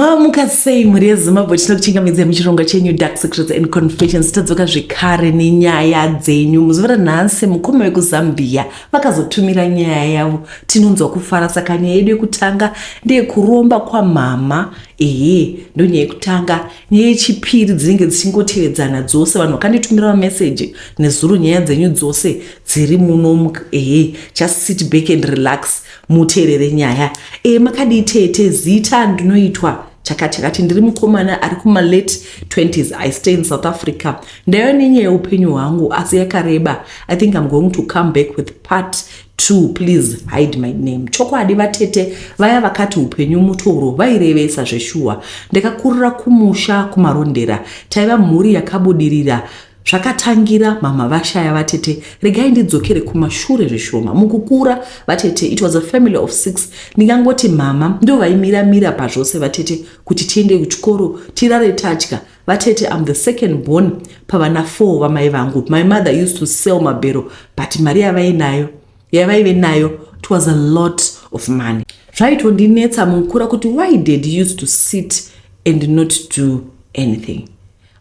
Mamuka sei mhuri yeZimbabwe, tinokuchingamidzai muchirongwa chenyu Dark Secrets and Confessions. Tadzoka zvekare nenyaya dzenyu. Muzuva ranhasi mukoma vekuZambia vakazotumira nyaya yavo, tinonzwa kufara. Saka nyaya yedu yekutanga ndeyekuromba kwamama. Ehe, ndonyaya yekutanga. Nyaya yechipiri dzinenge dzichingotevedzana dzose. Vanhu vakanditumira mameseji nezuro, nyaya dzenyu dzose dziri muno. Ehe, just sit back and relax muteerere nyaya. Makadii tete? Zita ndinoitwa chakati chakati, ndiri mukomana ari kumalate 20s. I stay in South Africa. Ndaiva nenyaya yeupenyu hwangu asi yakareba. I think I'm going to come back with part 2. Please hide my name. Chokwadi vatete, vaya vakati upenyu mutoro vairevesa zveshuwa. Ndakakurira kumusha kuMarondera. Taiva mhuri yakabudirira. Zvakatangira mama vashaya. Vatete, regai ndidzokere kumashure zvishoma. Mukukura vatete, it was a family of six. Ndingangoti mama ndo vaimiramira pazvose vatete, kuti tiende kuchikoro, tirare tadya. Vatete, I'm the second born pavana four vamai vangu. My mother used to sell mabhero, but mari yavainayo, yavaive nayo, it was a lot of money. Zvaitondinetsa mukura kuti why dad used to sit and not do anything.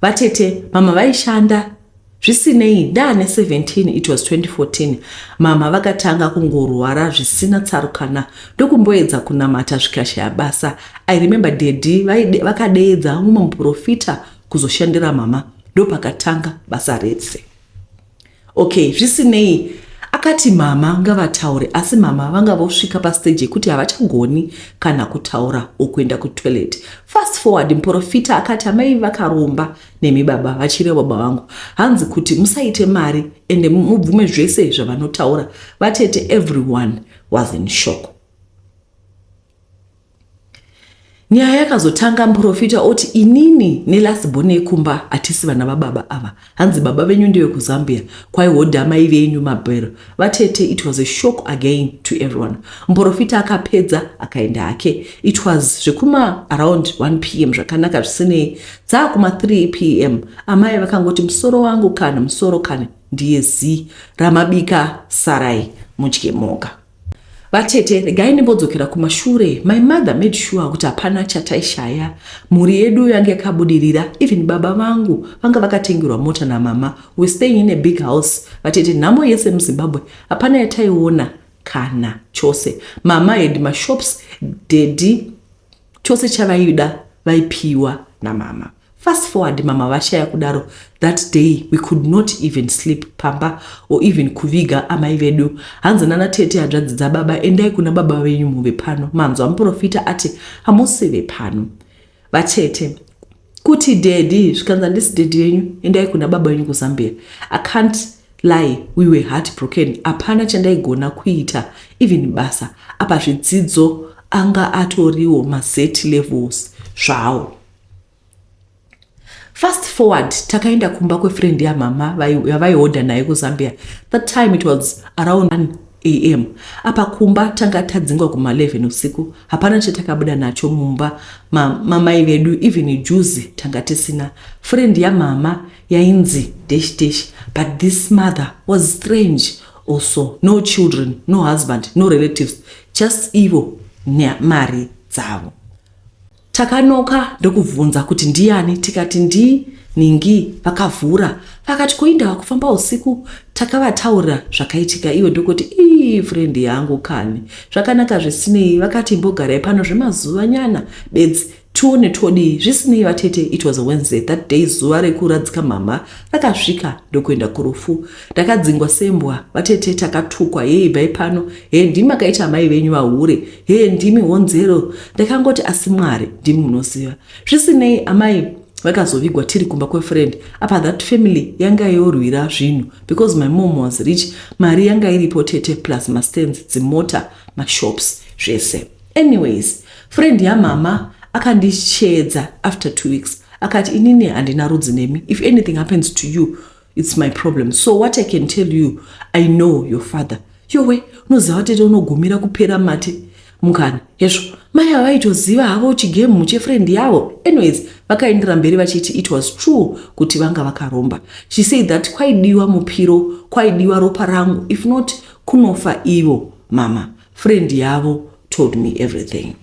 Vatete, mama vaishanda. Zvisinei, ndaane 17, it was 2014, mama vakatanga kungorwara zvisina tsarukana, ndokumboedza kunamata zvikashaya basa. I remember daddy vakadeedza mumwe muprofita kuzoshandira mama, ndopakatanga basa rese. Okay, zvisinei, akati mama ngavataure, asi mama vanga vosvika pastage yekuti havachagoni kana kutaura okuenda kutoilet. Fast forward, muprofita akati amai vakaromba nemi baba, vachireva baba vangu, hanzi kuti musaite mari ende mubvume zvese zvavanotaura. Vatete, everyone was in shock. Nyaya yakazotanga muprofita oti inini nelast born yekumba hatisi vana vababa ava. Hanzi baba venyu ndevekuZambia kwaihodha mai venyu mabhero. Vatete, it was a shock again to everyone. Muprofita akapedza akaenda hake. It was zvekuma around 1 p.m. Zvakanaka, zvisinei, dzaakuma 3 p.m., amai vakangoti, "Musoro wangu kana, musoro kana, ndiye zi ramabika, sarai mudye moga." Vatete, regai ndimbodzokera kumashure. My mother made sure kuti hapana chataishaya. Mhuri yedu yanga yakabudirira. Even baba vangu vanga vakatengerwa mota namama. We staying in a big house. Vatete, nhamo yese muZimbabwe hapana yataiona kana chose. Mama had mashops, daddy chose chavaida vaipiwa namama. Fast forward, mama vashaya kudaro, that day we could not even sleep pamba or even kuviga amai vedu. Hanzi nana tete, hanzvadzi dzababa, "Endai kuna baba venyu muve pano, manzwa muprofita ati hamusive pano." Vatete, kuti daddy, zvikanzi, "Handisi daddy yenyu, endai kuna baba venyu kuZambia." I can't lie, we were heart broken. Hapana chandaigona kuita, even basa. Apa zvidzidzo anga atoriwo mazet levels zvawo. Fast forward, takaenda kumba kwefriend yamama yavaihodha naye kuZambia. That time it was around 1 a.m. Apa kumba tanga tadzingwa kuma11 usiku. Hapana chatakabuda nacho mumba mamai vedu, even juzi tanga tisina. Friend yamama yainzi dash dash, but this mother was strange also. No children, no husband, no relatives, just ivo nemari dzavo. Takanoka ndokubvunza kuti ndiani, tikati ndiningi. Vakavhura vakati, "Koinda kufamba usiku?" Takavataurira zvakaitika. Iwe ndokuti, "Ii, friend yangu kani." Zvakanaka, zvisinei, vakati imbogarai pano zvemazuva nyana bedzi tione todii. Zvisinei vatete, it was a Wednesday that day. Zuva rekuradzika mama rakasvika ndokuenda kurufu. Ndakadzingwa sembwa vatete. Takatukwa, "Hei, bvai pano, he, ndimi makaita amai venyu vahure, he, ndimi honzero." Ndakangoti, "Asi Mwari ndimi munoziva." Zvisinei, amai vakazovigwa tiri kumba kwefriend. Apa that family yanga yorwira zvinhu because my mom was rich. Mari yanga iripo tete, plus mastands, dzimota, mashops, zvese. Anyways, friend yamama akandisheedza after 2 weeks, akati, "Inini handina rudzi nemi. If anything happens to you, it's my problem. So what I can tell you, I know your father." Yowe, unoziva tete, unogumira kupera mate mukana hezvo. Mai havaitoziva havo chigemu chefriend yavo. Anyways, vakaendera mberi vachiti it was true kuti vanga vakaromba. She said that kwaidiwa mupiro, kwaidiwa ropa rangu, if not kunofa ivo mama. Friend yavo told me everything.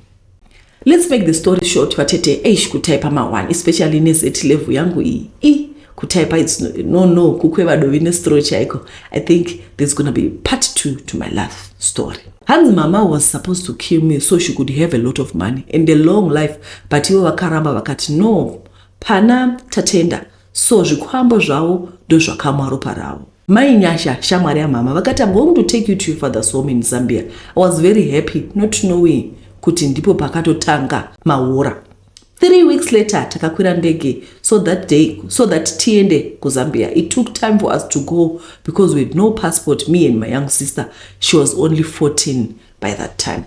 Let's make the story short, vatete. Eish, kutaipa ma1, especially nezet level yangu iyi, i kutaipa, it's no no kukweva dovi nestraw chaiko. I think there's gonna be part two to my love story. Hanzi mama was supposed to kill me so she could have a lot of money and a long life, but ivo vakaramba, vakati no, pana Tatenda. So zvikwambo zvavo ndozvakamwa ropa ravo. Mai Nyasha, shamwari yamama, vakati, "I'm going to take you to your father's home in Zambia." I was very happy, not knowing kuti ndipo pakatotanga maura. 3 weeks later takakwira ndege so that day so that tiende kuZambia. It took time for us to go because we had no passport, me and my young sister. She was only 14 by that time.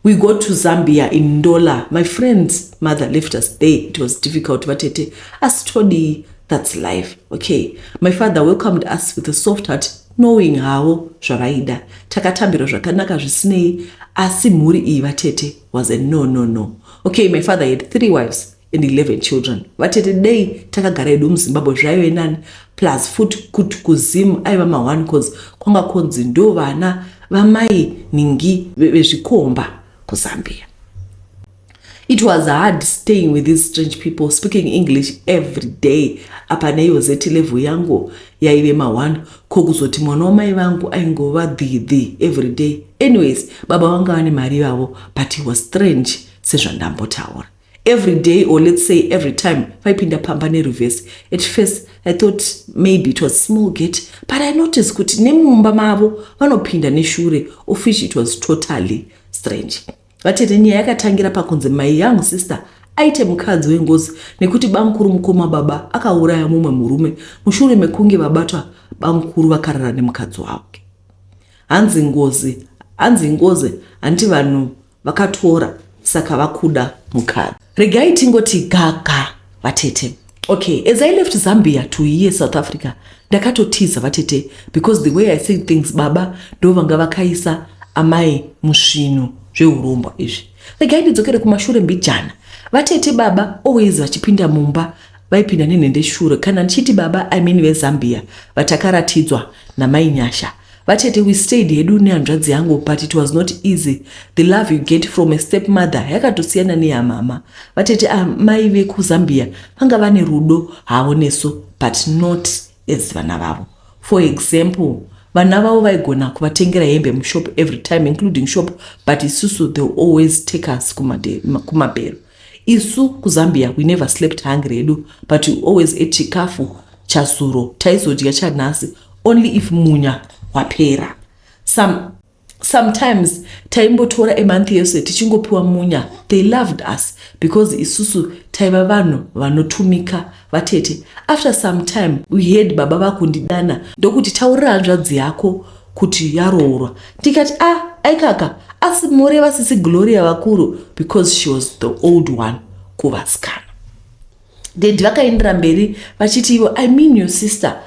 We got to Zambia in Ndola. My friend's mother left us there. It was difficult, vatete, asi todii? That's life. Okay, my father welcomed us with a soft heart, knowing havo zvavaida. Takatambirwa zvakanaka zvisinei, asi mhuri iyi, vatete, was a no, no, no. Okay, my father had three wives and 11 children, vatete. Dei takagara hedu muZimbabwe zvaive nani. Plus futi kuti kuZimu aiva ma1, cause kwanga kunzi ndo vana vamai ningi vezvikomba kuZambia. It was hard staying with these strange people, speaking English every day. Apa neiyo zeti level yangu yaive ma1, ko kuzoti mwana wamai vangu aingova dhidhi every day. Anyways, baba vanga vane mari vavo, but he was strange sezvandambotaura. Every day, or let's say every time, vaipinda pamba nereverse. At first I thought maybe it was small gate, but I noticed kuti nemumba mavo vanopinda neshure, of which it was totally strange. Vatete, nyaya yakatangira pakunzi my young sister aite mukadzi wengozi nekuti bamukuru, mukoma baba, akauraya mumwe murume. Mushure mekunge vabatwa, bamukuru vakarara nemukadzi wake. Hanzi ngozi, hanzi ngozi, handiti vanhu vakatora, saka vakuda mukadzi. Regai tingoti gaga, vatete. Okay, as I left Zambia to here, South Africa, ndakatotiza, vatete, because the way I see things, baba ndo vanga vakaisa amai musvinu zveurombo izvi. Regai ndidzokere kumashure mbijana, vatete. Baba always vachipinda mumba vaipinda nenhendeshure. Kana ndichiti baba, I mean veZambia vatakaratidzwa namai Nyasha. Vatete, we stayed hedu nehanzvadzi yangu, but it was not easy. The love you get from a step mother yakatosiyana neyamama, vatete. Amai vekuZambia vanga vane rudo havo nesu, but not as vana vavo. For example, vana vavo vaigona kuvatengera hembe mushop every time, including shop, but isusu they always take us kumabhero. Isu kuZambia we never slept hungry hedu, but we always ate chikafu chazuro taizodya chanhasi only if munya wapera. Sometimes taimbotora emonth yese tichingopiwa munya. They loved us because isusu taiva vanhu vanotumika, vatete. After some time we heard baba vakundidana ndokuti, "Taurira hanzvadzi yako kuti yaroorwa." Ndikati, "A ah, aikaka, asi moreva sisi Gloria vakuru?" Because she was the old one kuvasikana. Daddy vakaendera mberi vachiti ivo, "I mean your sister."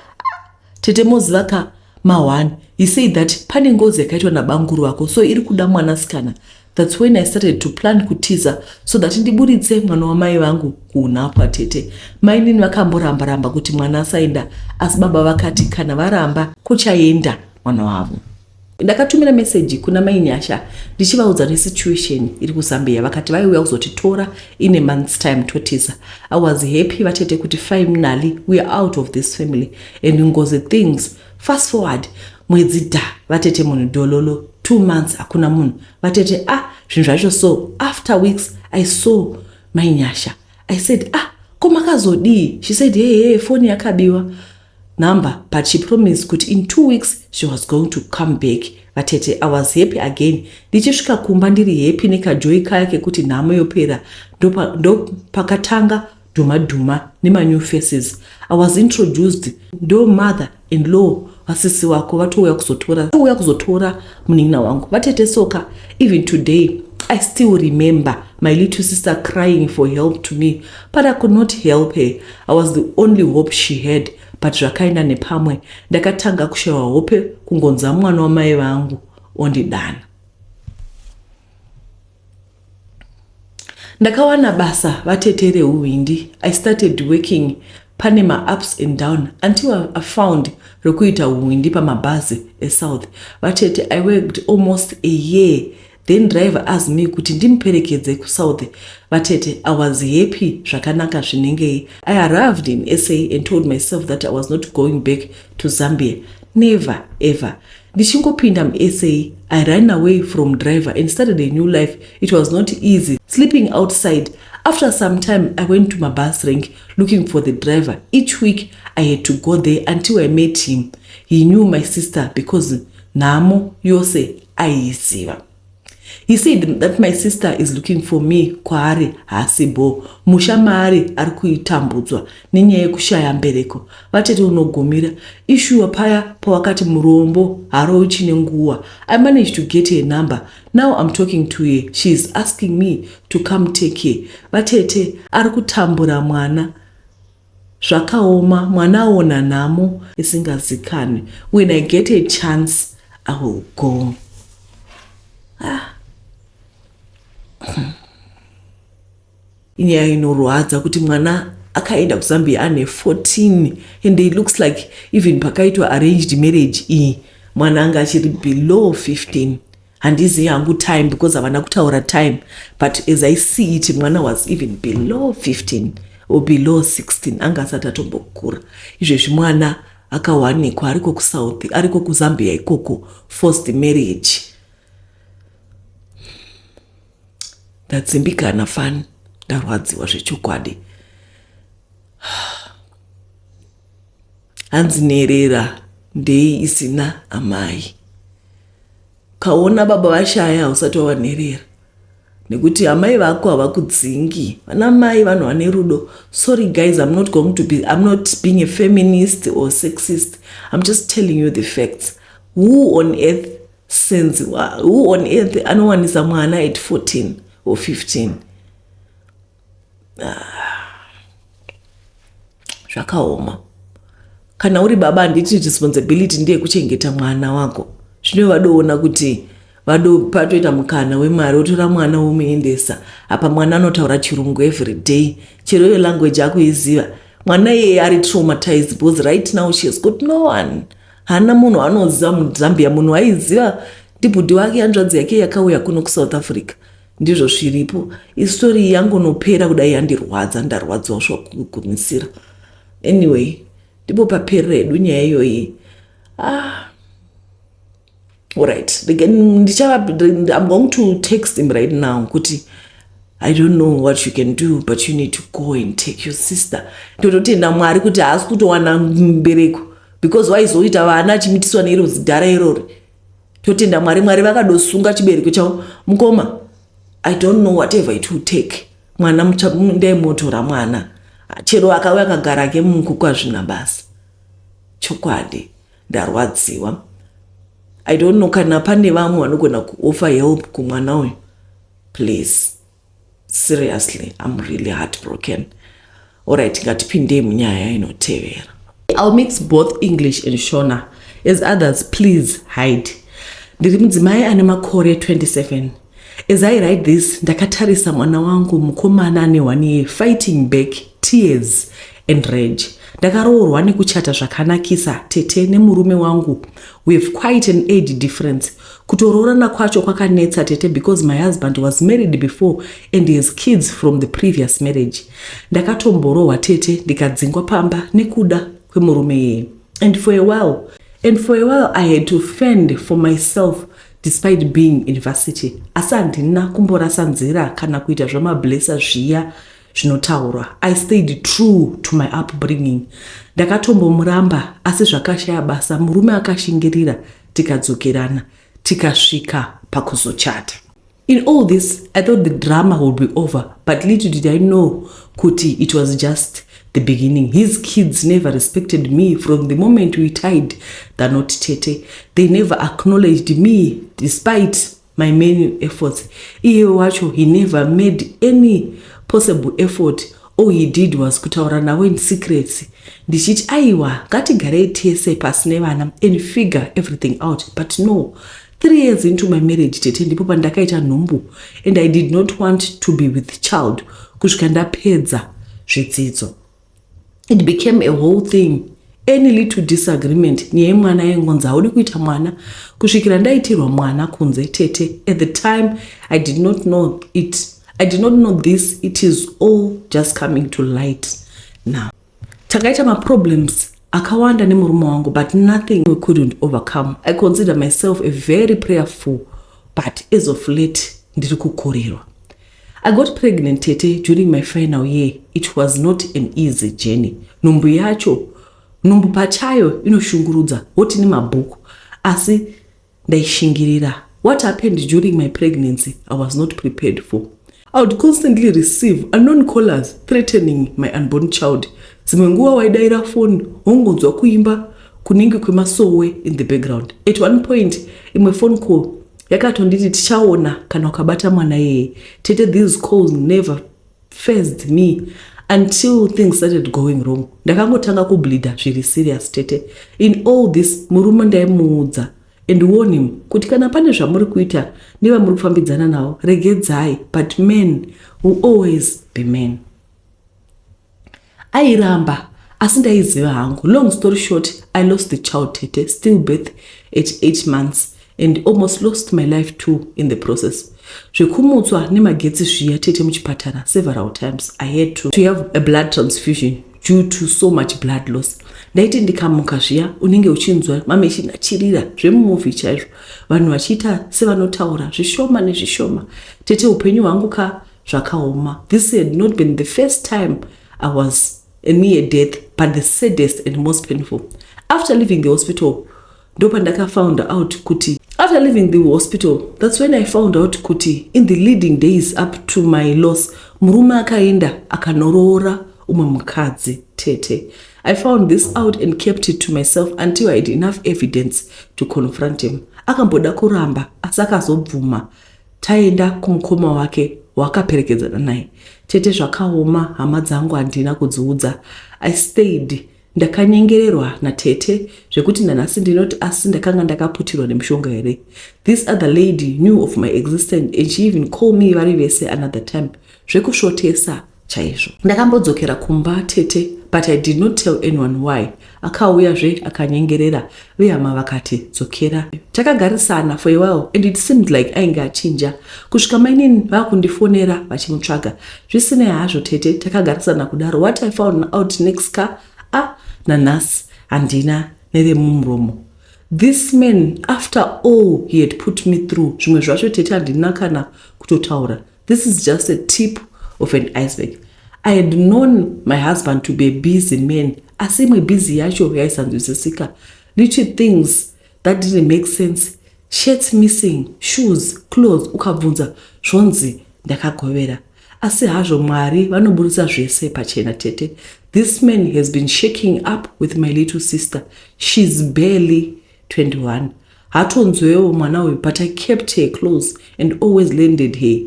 Tete, moziva ka ma1. He said that pane ngozi yakaitwa nabanguru vako, so iri kuda mwanasikana. That's when I started to plan kutiza so that ndiburitse mwana wamai vangu kuunapwa. Tete, mainini vakamboramba-ramba kuti mwana asaenda, asi baba vakati kana varamba, kuchaenda mwana wavo. Ndakatumira meseji kuna mai Nyasha ndichivaudza nesituation iri kuZambia. Vakati vaiuya kuzotitora in a month's time totiza. I was happy, vatete, kuti finally we are out of this family and ngozi things. Fast forward mwedzi dha, vatete, munhu dololo. 2 months hakuna munhu, vatete. Ah, zvinhu zvacho so. After weeks I saw mai Nyasha. I said, "Ah, ko makazodii?" She said, "Hey, hey, foni yakabiwa number," but she promised kuti in 2 weeks she was going to come back. Vatete, I was happy again. Ndichisvika kumba ndiri happy nekajoy kaya kekuti nhamo yopera, ndopakatanga dhuma dhuma nemanew faces. I was introduced, ndo mother in law vasisi wako vatouya kuzotora, touya kuzotora munin'ina wangu. Vatete, soka even today I still remember my little sister crying for help to me, but I could not help her. I was the only hope she had, but zvakaenda nepamwe. Ndakatanga kushayiwa hope, kungonza mwana wamai vangu ondidana. Ndakawana basa, vatete, reuhwindi. I started working pane maups and down until I found rekuita uhwindi pamabhazi eSouth. Vatete, I worked almost a year. Then driver asked me kuti ndimuperekedze kuSouth. Vatete, I was happy zvakanaka zvinengei. I arrived in SA and told myself that I was not going back to Zambia. Never ever. Ndichingopinda muSA, I ran away from driver and started a new life. It was not easy sleeping outside. After some time, I went to my bus rank looking for the driver. Each week, I had to go there until I met him. He knew my sister because nhamo yose aiiziva. He said that my sister is looking for me kwaari haasi bho musha maari ari kuitambudzwa nenyaya yekushaya mbereko. Vatete unogumira ishuwa paya pawakati murombo haro uchine nguwa. I managed to get her number. Now I'm talking to her. She is asking me to come take her. Vatete ari kutambura mwana zvakaoma mwana aona nhamo isingazikanwi. When I get a chance, I will go. Ah. Inyaya inorwadza kuti mwana akaenda kuZambia ane 14 and it looks like even pakaitwa arranged marriage iyi mwana anga achiri below 15. Handizivi hangu time because havana kutaura time, but as I see it, mwana was even below 15 or below 16, anga asati atombokura. Izvezvi mwana akawanikwa ariko kuSouth, ariko kuZambia ikoko, forced marriage. Ndadzimbikana fani, ndarwadziwa zvechokwadi. Hanzi nherera ndei isina amai. Ukaona baba vashaya hausati wava nherera nekuti amai vako havakudzingi. Vana mai vanhu vane rudo. Sorry guys, I'm not going to be, I'm not being a feminist or sexist. I'm just telling you the facts. Who on earth sends, who on earth anowanisa mwana at 14 or 15? Zvakaoma. Kana uri baba handiti responsibility ndeyekuchengeta mwana wako. Zvino vadoona kuti vado patoita mukana wemari wotora mwana womuendesa. Apa mwana anotaura chirungu every day, chero iyo language akuiziva. Mwana iyeye ari traumatized because right now she has got no one. Haana munhu anoziva muZambia. Munhu aiziva ndibhudhi wake, hanzvadzi yake yakauya kuno kuSouth Africa. Ndizvo zviripo. Istori yangonopera kudai yandirwadza, ndarwadziwa zvakugumisira. Anyway, ndipo paperera hedu nyaya iyoyi. Alright, ndichava, I'm going to text him right now kuti I don't know what you can do, but you need to go and take your sister. Ndototenda Mwari kuti haasi kutowana mbereko because waizoita vana achimitiswa neiro zidhara irori. Totenda Mwari, Mwari vakadosunga chibereko chavo. Mukoma, I don't know whatever it will take. Mwana ndaimutora mwana. Chero akauya akagara ke mukuku hazvina basa. Chokwadi ndarwadziwa. I don't know kana pane vamwe vanogona kuoffer help kumwana uyu. Please. Seriously, I'm really heartbroken. Alright, ngatipindei munyaya inotevera. I'll mix both English and Shona. As others, please hide. Ndiri mudzimai ane makore 27. As I write this, ndakatarisa mwana wangu mukomana ane 1 year fighting back tears and rage. Ndakaroorwa nekuchata zvakanakisa tete nemurume wangu. We have quite an age difference. Kutoroorana kwacho kwakanetsa tete because my husband was married before and he has kids from the previous marriage. Ndakatomborohwa tete ndikadzingwa pamba nekuda kwemurume iyeye. And for a while, and for a while I had to fend for myself despite being in varsity. Asi handina kumborasa nzira kana kuita zvamablesser zviya zvinotaurwa. I stayed true to my upbringing. Ndakatombomuramba asi zvakashaya basa. Murume akashingirira tikadzokerana tikasvika pakuzochata. In all this, I thought the drama would be over, but little did I know kuti it was just the beginning. His kids never respected me from the moment we tied the knot tete. They never acknowledged me despite my many efforts. Iye wacho, he never made any possible effort. All he did was kutaura navo in secret. Ndichiti aiwa, ngatigarei tese pasi nevana and figure everything out. But no, 3 years into my marriage tete ndipo pandakaita nhumbu and I did not want to be with child kusvika ndapedza zvidzidzo. It became a whole thing Any little disagreement, nyaya yemwana yaingonzi haudi kuita mwana, kusvikira ndaitirwa mwana kunze, tete. At the time I did not know it. I did not know this. It is all just coming to light now. Takaita maproblems akawanda nemurume wangu, but nothing we couldn't overcome. I consider myself a very prayerful, but as of late ndiri kukurirwa. I got pregnant, tete, during my final year. It was not an easy journey. Nhumbu yacho, nhumbu pachayo inoshungurudza, woti nemabhuku, asi ndaishingirira. What happened during my pregnancy, I was not prepared for. I would constantly receive unknown callers threatening my unborn child. Dzimwe nguva waidayira foni, wongonzwa kuimba kunenge kwemasowe in the background. At one point imwe phone call yakatonditi, "Tichaona kana ukabata mwana iyeye." Tete, these calls never fazed me until things started going wrong. Ndakangotanga kubleeda zviri serious, tete. In all this, murume ndaimuudza and warn him kuti kana pane zvamuri kuita nevamuri kufambidzana navo, regedzai, but men will always be men. Airamba, asi ndaiziva hangu. Long story short, I lost the child, tete, still birth at 8 months, and almost lost my life too in the process. Zvekumutswa nemagetsi zviya, tete, muchipatara several times. I had to have a blood transfusion due to so much blood loss. Ndaiti ndikamuka zviya, unenge uchinzwa mamachine achirira zvemumovie chaizvo, vanhu vachiita sevanotaura zvishoma nezvishoma. Tete, upenyu hwangu ka, zvakaoma. This had not been the first time I was near death, but the saddest and most painful. After leaving the hospital, ndopandakafound out kuti, after leaving the hospital, that's when I found out kuti in the leading days up to my loss, murume akaenda akanoroora umwe mukadzi, tete. I found this out and kept it to myself until I had enough evidence to confront him. Akamboda kuramba, asi akazobvuma taenda kumukoma wake waakaperekedzana naye. Tete, zvakaoma. Hama dzangu handina kudziudza. I stayed ndakanyengererwa natete zvekuti nanhasi ndinoti asi ndakanga ndakaputirwa nemushonga here? This other lady knew of my existence and she even called me vari vese another time, zvekusvotesa chaizvo. Ndakambodzokera kumba, tete, but I did not tell anyone why. Akauyazve akanyengerera vehama, vakati dzokera. Takagarisana for a while and it seemed like ainge achinja, kusvika mainini vakundifonera vachimutsvaga. Zvisinei hazvo, tete, takagarisana kudaro. What I found out next ka, a ah, nanhasi handina neremumuromo. This man, after all he had put me through, zvimwe zvacho, tete, handina kana kutotaura. This is just a tip of an iceberg. I had known my husband to be a busy man, asi imwe busy yacho yaisanzwisisika. Little things that didn't make sense: shirts missing, shoes, clothes. Ukabvunza, zvonzi ndakagovera. Asi hazvo Mwari vanoburisa zvese pachena, tete. This man has been shacking up with my little sister. She's barely 21. Hatonzwewo mwana uyu, but I kept her close and always lended her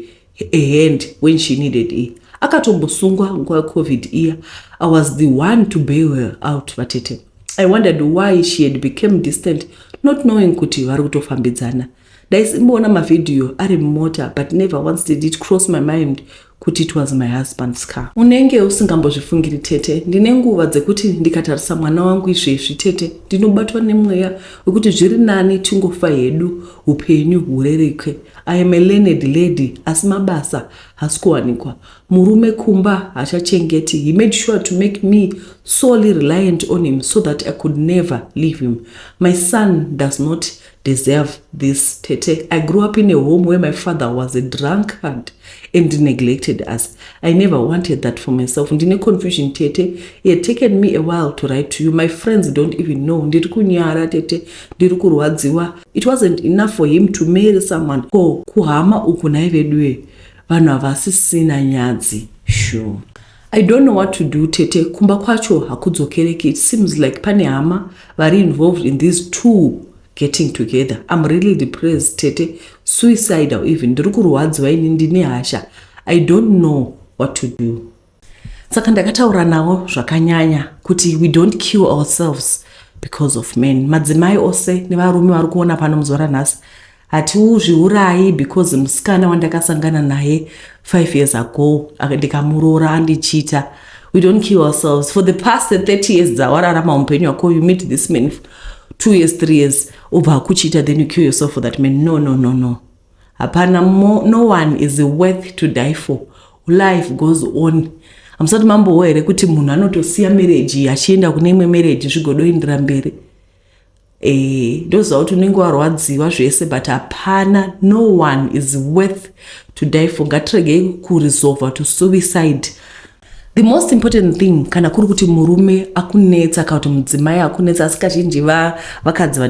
a hand when she needed it. Akatombosungwa nguva yeCovid iya. I was the one to bail her out, vatete. I wondered why she had became distant, not knowing kuti vari kutofambidzana. Ndaisimboona mavhidhiyo ari mumota, but never once did it cross my mind kuti it was my husband's car. Unenge usingambozvifungiri, tete. Ndine nguva dzekuti ndikatarisa mwana wangu izvezvi, tete, ndinobatwa nemweya wekuti zviri nani tingofa hedu, upenyu hurereke. I am a learned lady, asi mabasa hasi kuwanikwa. Murume kumba hachachengeti. He made sure to make me solely reliant on him so that I could never leave him. My son does not deserve this, tete. I grew up in a home where my father was a drunkard and neglected us. I never wanted that for myself. Ndine confusion, tete. It had taken me a while to write to you. My friends don't even know. Ndiri kunyara, tete, ndiri kurwadziwa. It wasn't enough for him to marry someone. Ko kuhama uku nai veduwe, vanhu havasisina nyadzi, sure. I don't know what to do, tete. Kumba kwacho hakudzokereki. It seems like pane hama vari involved in these two getting together. I'm really depressed, tete, suicidal even. Ndiri kurwadziwa ini, ndine hasha. I don't know what to do. Saka ndakataura navo zvakanyanya kuti we don't kill ourselves because of men. Madzimai ose nevarume vari kuona pano muzuva ranhasi, hatiuzviurayi because musikana wandakasangana naye 5 years ago ndikamuroora andichita. We don't kill ourselves. For the past 30 years dzawararama upenyu hwako, you meet this man 2 years, 3 years, obva akucheata, then you kill yourself for that man. No, no, no, no, hapana. No one is worth to die for. Life goes on. Hamusati mambowo here kuti munhu anotosiya marriage achienda kune imwe marriage, zvigodoendera mberi? Ndoziva kuti unenge warwadziwa zvese, but hapana, no one is worth to die for. Ngatiregei kuresolva to suicide. The most important thing, kana kuri kuti murume akunetsa kana kuti mudzimai akunetsa, asi kazhinji vakadzi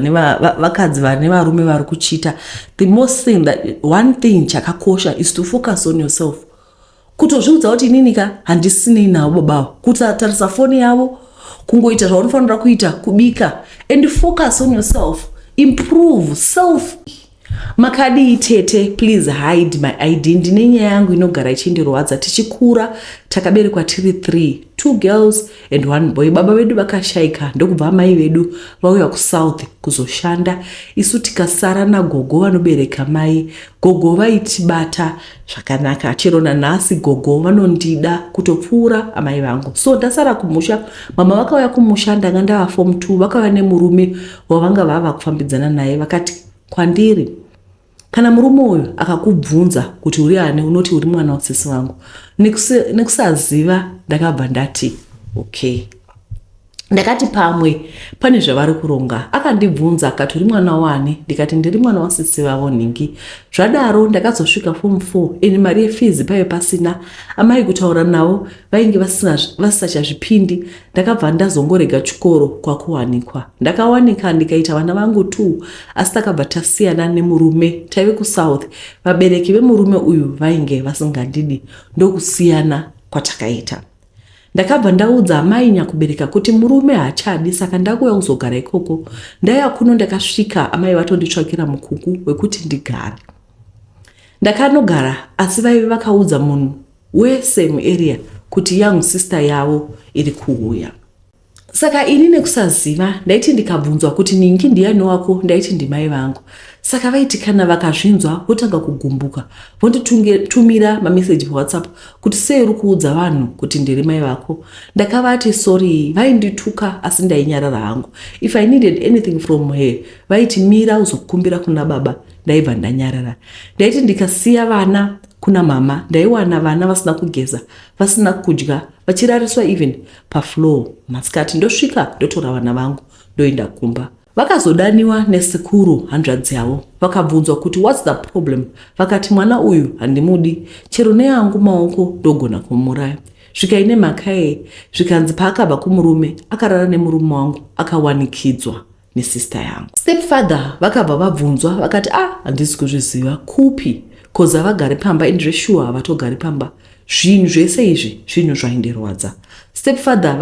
vane varume vari kucheata, the most thing that one thing chakakosha is to focus on yourself, kutozviudza kuti inini ka handisinei navo babavo, kutarisa foni yavo, kungoita zvaunofanira kuita, kubika, and focus on yourself, improve self. Makadii tete? Please hide my ID. Ndine nyaya yangu inogara ichindirwadza. Tichikura takaberekwa tiri 3, two girls and one boy. Baba vedu vakashayika, ndokubva mai vedu vauya kuSouth kuzoshanda, isu tikasara nagogo vanobereka mai. Gogo vaitibata zvakanaka, chero nanhasi gogo vanondida kutopfuura amai vangu. So ndasara kumusha, mama vakauya kumusha ndanga ndava form 2. Vakauya nemurume wavanga vava kufambidzana naye. Vakati kwandiri, "Kana murume uyu akakubvunza kuti uri ani, unoti uri mwana wasisi vangu." Nekusaziva ndakabva ndati okay. Ndakati pamwe pane zvavari kuronga. Akandibvunza akati, "Uri mwana wani?" Ndikati, "Ndiri mwana wasisi vavo nhingi." Zvadaro ndakazosvika form 4 eni mari yefees paive pasina. Amai kutaura navo vainge vasisachazvipindi. Ndakabva ndazongorega chikoro kwakuwanikwa. Ndakawanika ndikaita vana vangu 2, asi takabva tasiyana nemurume. Taive kuSouth. Vabereki vemurume uyu vainge vasingandidi, ndokusiyana kwatakaita. Ndakabva ndaudza amai nyakubereka kuti murume haachadi, saka ndakuuya kuzogara ikoko. Ndaiya kuno, ndakasvika amai vatonditsvakira mukuku wekuti ndigare. Ndakanogara, asi vaive vakaudza munhu wese muarea kuti young sister yavo iri kuuya. Saka ini nekusaziva ndaiti ndikabvunzwa kuti ningi ndiani wako, ndaiti ndimai vangu. Saka vaiti kana vakazvinzwa votanga kugumbuka, vonditumira mameseji paWhatsApp kuti, "Sei uri kuudza vanhu kuti ndiri mai vako?" Ndakavati sorry. Vaindituka, asi ndainyarara hangu. If I needed anything from her, vaiti, "Mira uzokumbira kuna baba." Ndaibva ndanyarara. Ndaiti ndikasiya vana kuna mama, ndaiwana vana vasina kugeza, vasina kudya, vachirariswa even pafloor. Masikati ndosvika, ndotora vana vangu, ndoenda kumba. Vakazodaniwa nesekuru hanzvadzi yavo, vakabvunzwa kuti, "What's the problem?" Vakati, "Mwana uyu handimudi, chero neyangu maoko ndogona kumuraya." Svikai nemhaka yei? Zvikanzi paakabva kumurume akarara nemurume wangu, akawanikidzwa nesister yangu. Stepfather vakabva vabvunzwa, vakati, "Ah, handisi kuzviziva kupi, 'cause havagari pamba." And zveshuwa havatogari pamba. Zvinhu zvese izvi zvinhu zvaindirwadza. Stepfather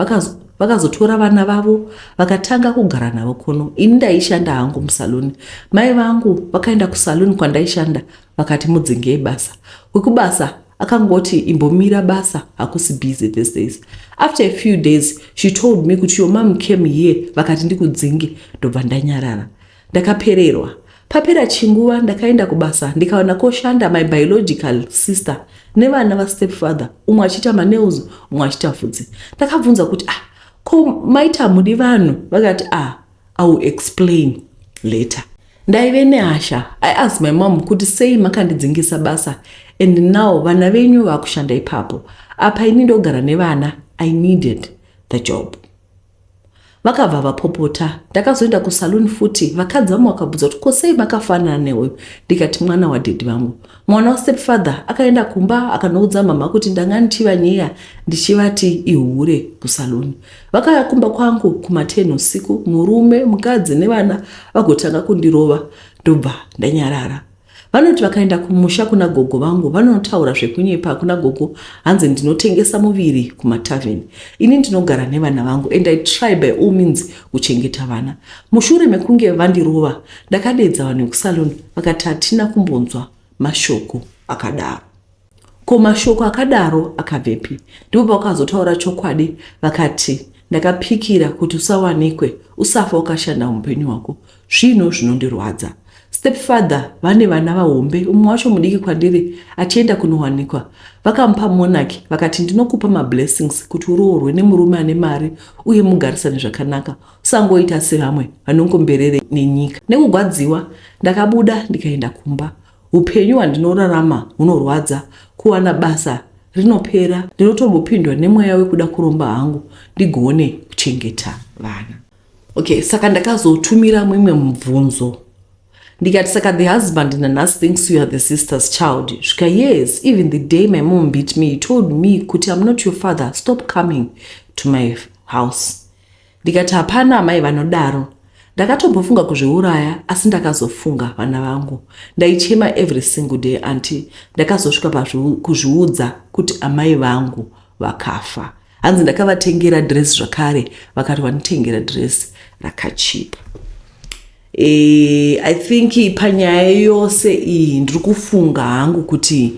vakazotora vana vavo, vakatanga kugara navo kuno. Ini ndaishanda hangu musaluni. Mai vangu vakaenda kusaluni kwandaishanda, vakati, "Mudzingei basa." Wekubasa akangoti, "Imbomira basa, hakusi busy these days." After a few days she told me kuti, "Your mom came here, vakati ndikudzinge." Ndobva ndanyarara, ndakapererwa. Papera chinguva ndakaenda kubasa, ndikaona koshanda my biological sister nevana vastepfather, umwe achiita manails, umwe achiita vhudzi. Ndakabvunza kuti, "Ah, ko maita hamudi vanhu?" Vakati, "Ah, I will explain later." Ndaive nehasha. I asked my mom kuti, "Sei makandidzingisa basa and now vana venyu vakushanda ipapo? Apa ini ndogara nevana. I needed the job." Vakabva vapopota. Ndakazoenda kusaluni futi, vakadzi vamwe vakabvunza kuti, "Ko sei makafanana neuyu?" Ndikati, "Mwana wadaddy vangu." Mwana wastepfather akaenda kumba, akanoudza mama kuti ndanga ndichivanyeya ndichivati ihure kusaluni. Vakauya kumba kwangu kuma10 usiku, murume, mukadzi nevana, vagotanga kundirova. Ndobva ndanyarara. Vanoti vakaenda kumusha kuna gogo vangu, vanotaura zvekunyepa kuna gogo, hanzi ndinotengesa muviri kumatavheni. Ini ndinogara nevana vangu and I try by all means kuchengeta vana. Mushure mekunge vandirova, ndakadedza vanhu vekusaloni, vakati hatina kumbonzwa mashoko akadaro. Ko mashoko akadaro akabvepi? Ndipo pavakazotaura chokwadi, vakati ndakapikira kuti usawanikwe, usafa wakashanda muupenyu hwako. Zvinhu zvinondirwadza. Stepfather vane vana vahombe, umwe wacho mudiki kwandiri achienda kunowanikwa. Vakamupa monarch vakati ndinokupa mablessings kuti uroorwe nemurume ane mari uye mugarisane zvakanaka. Usangoita sevamwe vanongomberere nenyika. Nekugwadziwa ndakabuda ndikaenda kumba. Upenyu hwandinorarama hunorwadza, kuwana basa rinopera, ndinotombopindwa nemweya wekuda kuromba hangu ndigone kuchengeta vana. Okay, saka ndakazotumira mimwe mubvunzo ndikati saka the husband nanhasi thinks you are the sister's child. Svika yes, even the day my mom beat me he told me kuti I'm not your father, stop coming to my house. Ndikati hapana amai vanodaro. Ndakatombofunga kuzviuraya asi ndakazofunga vana vangu. Ndaichema every single day auntie. Ndakazosvika kuzviudza kuti amai vangu vakafa. Hanzi ndakavatengera dress zvakare, vakati vanditengera dress rakachipa. I think panyaya yose iyi ndiri kufunga hangu kuti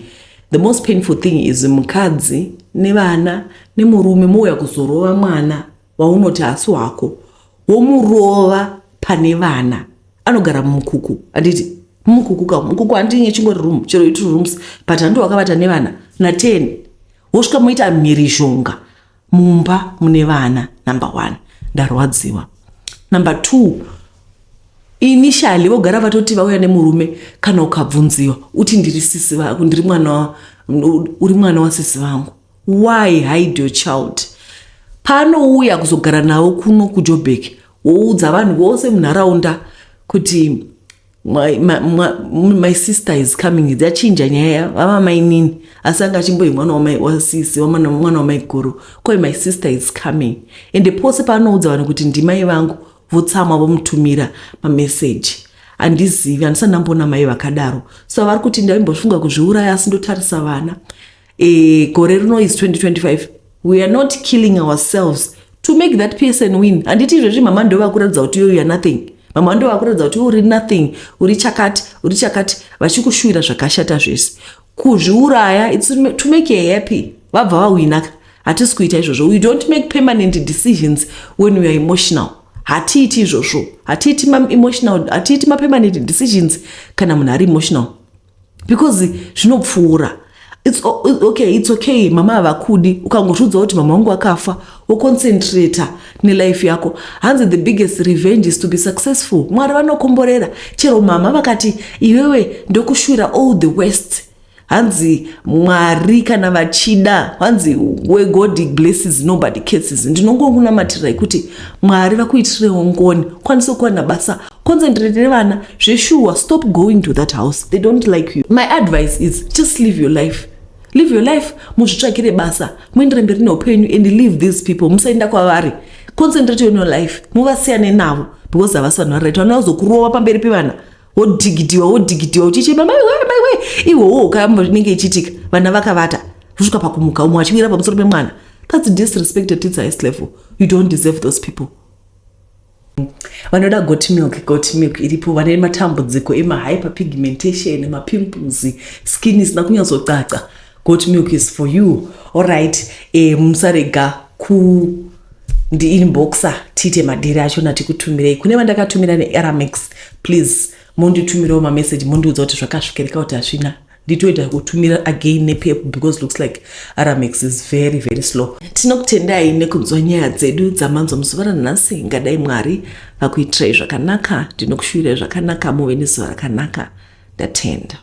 the most painful thing is mukadzi nevana nemurume mouya kuzorova mwana waunoti hasi wako, womurova pane vana. Anogara mumukuku, handiti mumukuku ka mukuku handinye chingori room chero itu rooms, but handi wakavata nevana na10, wosvika moita mhirizhonga mumba mune vana. Number 1, ndarwadziwa. Number 2, initially vogara vatoti vauya nemurume, kana ukabvunziwa uti ndiri sisi vako, ndiri mwana, uri mwana wasisi vangu. Why hide your child? Paanouya kuzogara navo kuno kuJoburg, woudza vanhu vose munharaunda kuti my sister is coming. Dzachinja nyaya, vava mainini, asi anga achimboi mwana wasisi, mwana wamaiguru. Koi my sister is coming, ende pose paanoudza vanhu kuti ndimai vangu, votsamwa, vomutumira mameseji. Handizivi, handisati ndamboona mai vakadaro. So vari kuti ndaimbofunga kuzviuraya asi ndotarisa vana. Gore rino is 2025. We are not killing ourselves to make that person win. Handiti izvezvi mama ndovakuratidza kuti you are nothing, mama ndovakuratidza kuti uri nothing, uri chakati, uri chakati, vachikushuvira zvakashata zvese. Kuzviuraya, it's to make you happy, vabva vawinaka. Hatisi kuita izvozvo. We don't make permanent decisions when we are emotional. Hatiiti izvozvo, hatiiti emotional, hatiiti mapermanent decisions kana munhu ari emotional, because zvinopfuura. It's okay, it's okay. Mama havakudi, ukangozviudza kuti mama vangu akafa, woconcentrata nelife yako. Hanzi the biggest revenge is to be successful. Mwari vanokomborera chero mama vakati iwewe ndokushuvira all the worst. Hanzi Mwari kana vachida, hanzi where God blesses, nobody curses. Ndinongokunamatirai kuti Mwari vakuitirewo ngoni, kwanise kuwana basa, concentrate nevana zveshuwa. Stop going to that house, they don't like you. My advice is just live your life, live your life, muzvitsvakire basa, muendere mberi neupenyu and leave these people. Musaenda kwavari, concentrate on your life, muvasiyane navo because havasi vanhu varight. Vanozokurova pamberi pevana, wodhigidhiwa, wodhigidhiwa uchichema maiwe, maiwe. Iwowo ukamba inenge ichiitika, vana vakavata, kusvika pakumuka umwe achiwira pamusoro pemwana. That's disrespect at its highest level. You don't deserve those people. Vanoda goat milk, goat milk iripo. Vane matambudziko emahyperpigmentation, mapimples, skin isina kunyatsocaca, goat milk is for you. Alright, musarega ku ndiinboxa tiite madhiri achona, tikutumirei. Kune vandakatumira neAramex, please munditumirawo mameseji, mundiudza kuti zvakasvikirika kuti hazvina, nditoita kutumira again nePep because looks like Aramex is very very slow. Tinokutendai nekunzwa nyaya dzedu dzamanzwa muzuva ranhasi. Ngadai Mwari vakuitirai zvakanaka. Ndinokushuvirai zvakanaka, muve nezuva rakanaka. Ndatenda.